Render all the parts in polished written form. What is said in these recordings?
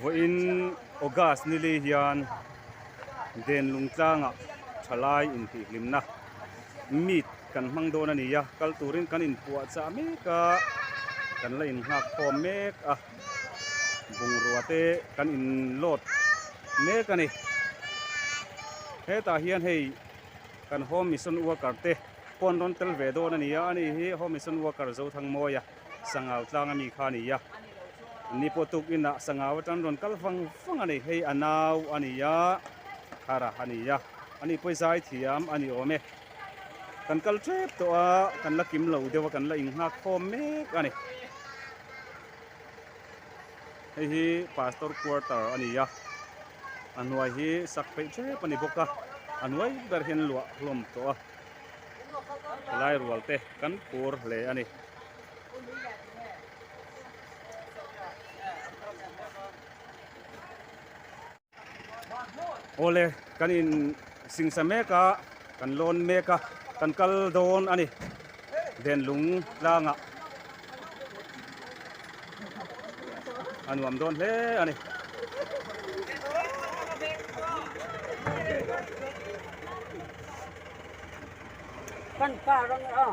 Vawiin August nili hian Denlung tlangah thalai intihhlimna meet kan hmang dawn a ni a, kal turin kan inpuahchah mek a, kan la innghak khawm mek a, bungrua te kan in load mek a ni. Hetah hian hei kan home mission worker te pawh an rawn tel ve dawn a ni a, ani hi home mission worker Zothangmawia. Sangau tlang ami kha a ni a, ni pawh tuk inah Sangau atang rawn kal vang vang a ni, hei a nau a ni a, thara a ni a, ani pawh zai thiam a ni awm e, kan kal tep tawh a, kan la kim lo deuh a, kan la inghak khawm mek a ni, hei hi pastor quarter a ni a, a hnuai hi sak peih tep a ni bawk a, a hnuai ber hian luah hlawm tawh a. Lai rual te kan phur hle a ni. Awle kan in singsa mek a kan lawn mek a kan kal dawn a ni Denlung tlangah a nuam dawn hle a ni. Kan car ang a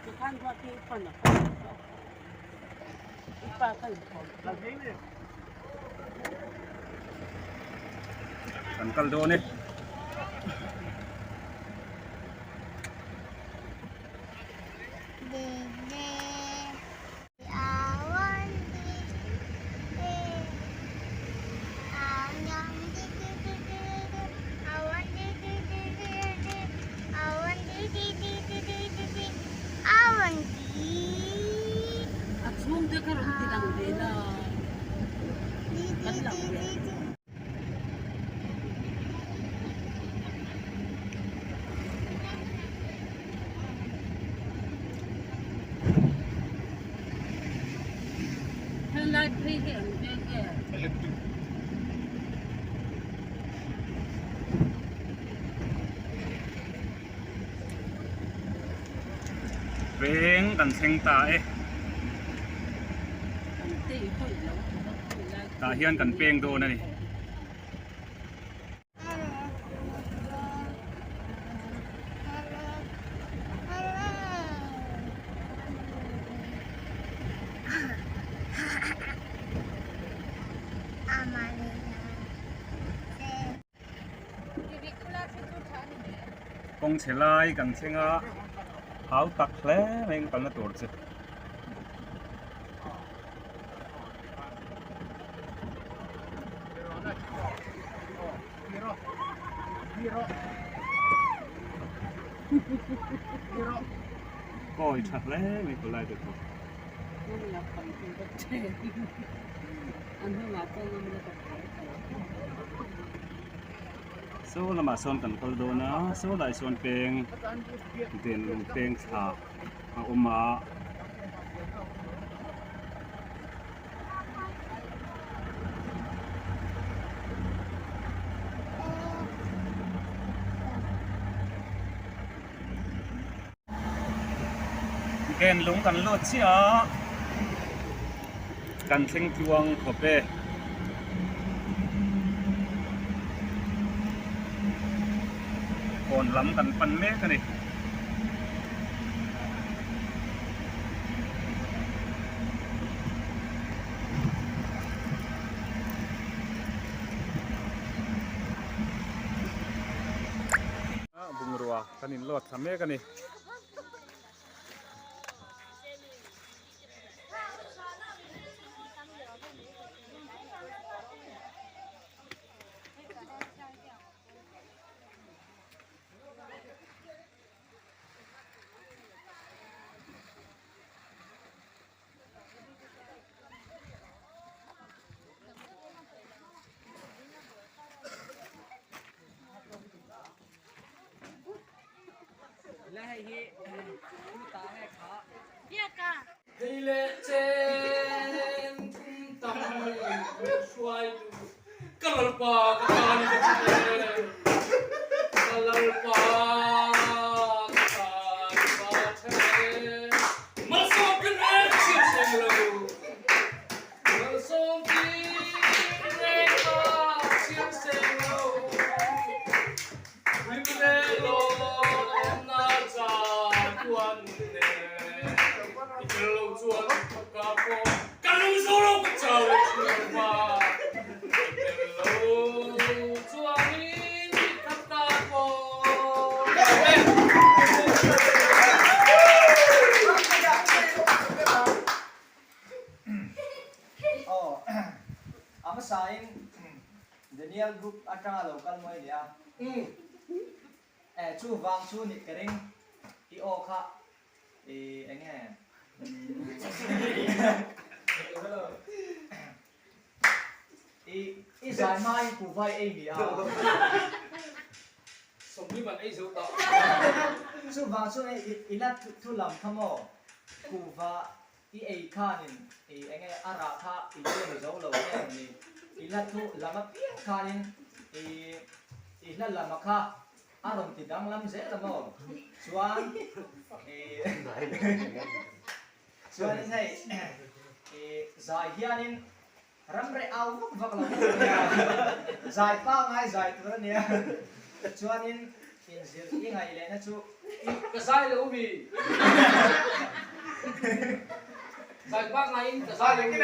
tikhan ruah ti pan a ipa kan Kan kal dawn e. A chhungte kha rawn ti lang ve la kan lang ve. Helai phei hi an veng nge? Electric. Veng kan thleng ta e. Tah hian kan peng dawn a ni. Kawng chhe lai kan thleng a hau tak hle mai an kalna tur chu. Kawi tha hle mai khawlai te pawh. Saw lamah sawn kan kal dawn a saw lai sawn peng denlung peng thla a awm a. Denlung kan lut chiah a kan thleng tluang khawp e. Kawn lam kan pan mek a ni. Bungrua kan inlawt thla mek a ni. Hei leh chen kum tam hruaitu ka lalpa ka tan ka thi e, ka lalpa ka tan ka the e, malsawm ka nek chhiat hrem lo, malsawm. Bial group atanga lo kal mawi leh a. Eh chuvang chu nih ka ring i aw kha i enge i i zai hmain kuhva i ei ni a. Sawmhnih man ei zo ta. Chuvang chu i la thu lam kha maw kuhva I ei khanin i enge a rah kha i leng zo lo nge ni? I hla thu lam apiang khanin i i hla lama kha a rawn ti danglam zel a maw? Chuan i chuanin hei i zai hianin ramreh au vak vak lo tur a nia, zai pangai zai tur a nia. Chuanin inzir i ngaih lehna chu i. Ka zai lo mi. Zai pangaiin ka zai lo mi.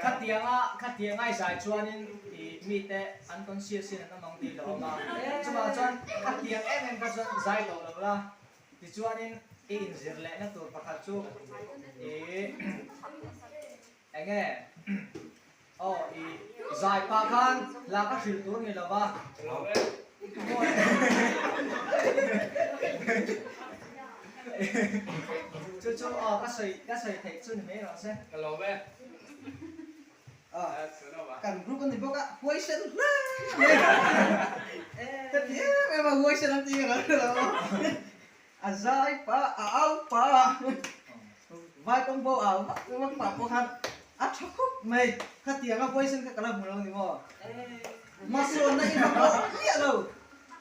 Khatianga khatianga i zai chuanin i mite an conscious in an awm ang tih lo awm a. Chuvang chuan khatiang em em kha chuan zai tawh lo la. Tichuanin i inzir lehna tur pakhat chu i eng nge aw i zai pah khan hla ka hrilh tur ni lova chu chu aw ka sawi ka sawi theih chu ni mai rawh se. Ka lawm e. Kan group a ni bawk a, huaisen hle mai ka ti em em a, huaisen an ti nge ka hre lo a zai pa a au pa vai kawng pawh au vak vak pah pawh khan a tha khawp mai khatiang a huaisen kha ka la hmu lo ni maw hmasawnna i mamawh miah lo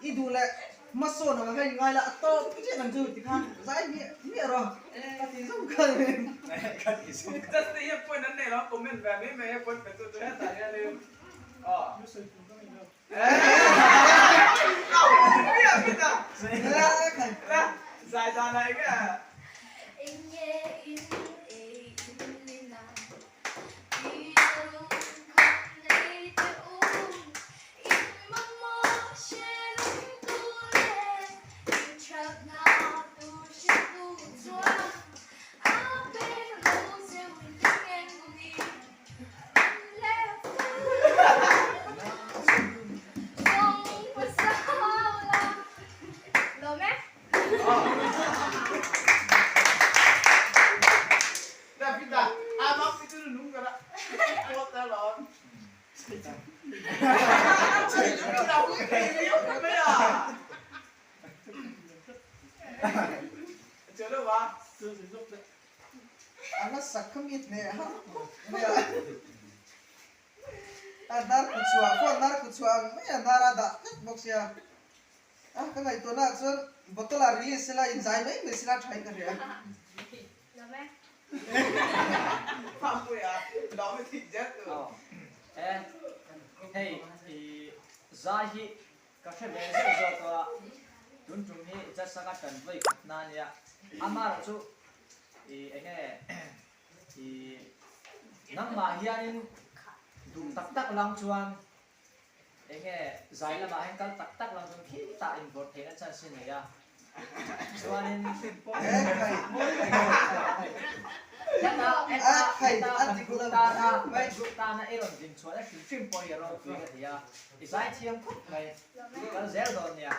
i duh leh Hmasawn ang a kha in ngai la, a tawp chiah ang chu tikhan zai miah miah rawh ka ti zawng kha ni. Ka ti zawng kha. Just te hian point an nei lo, comment ve mai mai a point pe tu chu hetah hianin aw. Au miah miah a, zai dan ah enge. Enge in ei in lin a. I lung khat nei teh u, in mamawh hre lung tu leh in thatna tur hre tu chuan a pek lo cheu in ring eng ni an leh fel kawng pasal la lawm e. A la sak kha mi hneh har khawp mai a. A nar kut chhuah pawh a nar kut chhuah ang mai a nar a dah tlat bawk sia. A ka ngaihtuahna ah chuan bottle ah release sela inzai mai mai sela tha in ka hria. Hei i zai hi ka hre ve zeuh zawk a, tun tum hi Jasanga tan vawi khat na ania, amaherawh chu i enge i nangmah hianin duh tak tak lang chuan Enge zai lamah hian kal tak tak lo chuan khi tah invawrh theihna chance hi nei a. Chuanin heta heta heta kan group tana kan group tana i rawn din chhuahna hrim hrim pawh hi a ropui ka ti a. I zai thiam khawp mai. I kal zel dawn nia.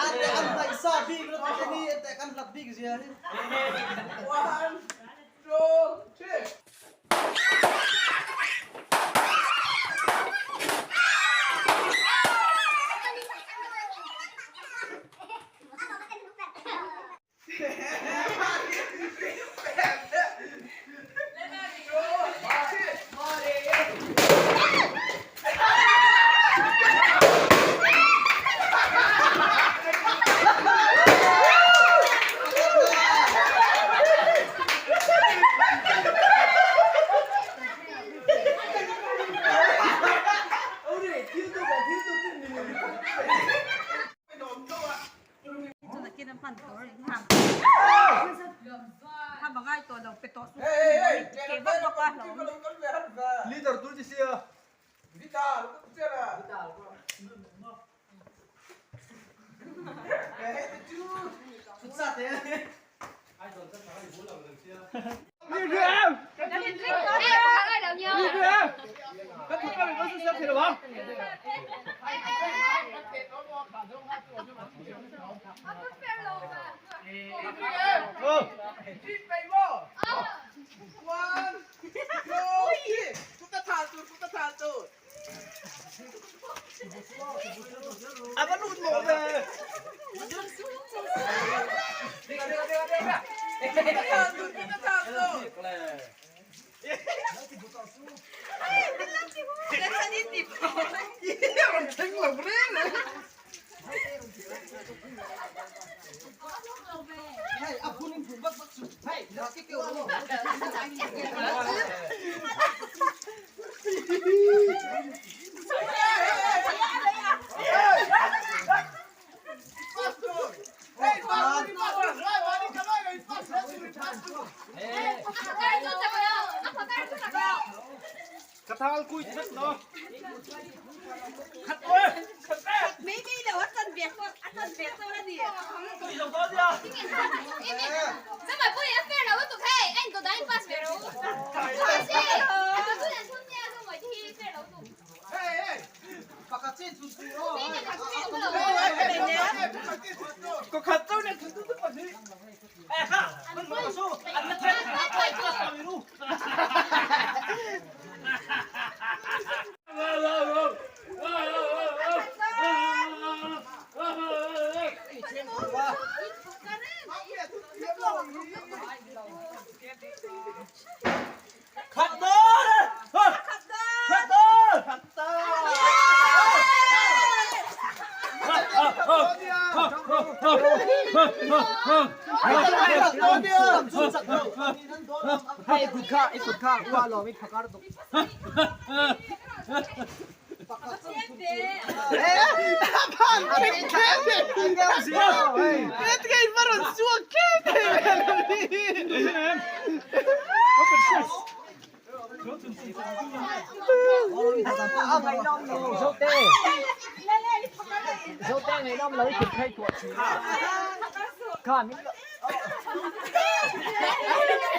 Ate an hnaih sa bik lutuk hi ni ate kan hlat bik zia hi. One, two, three. Leader tur chi sia.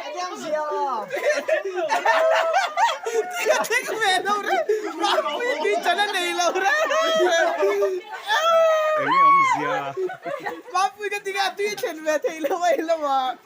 Enge awmzia? Mapui ka tinga tui thlen ve thei lo ai lo a.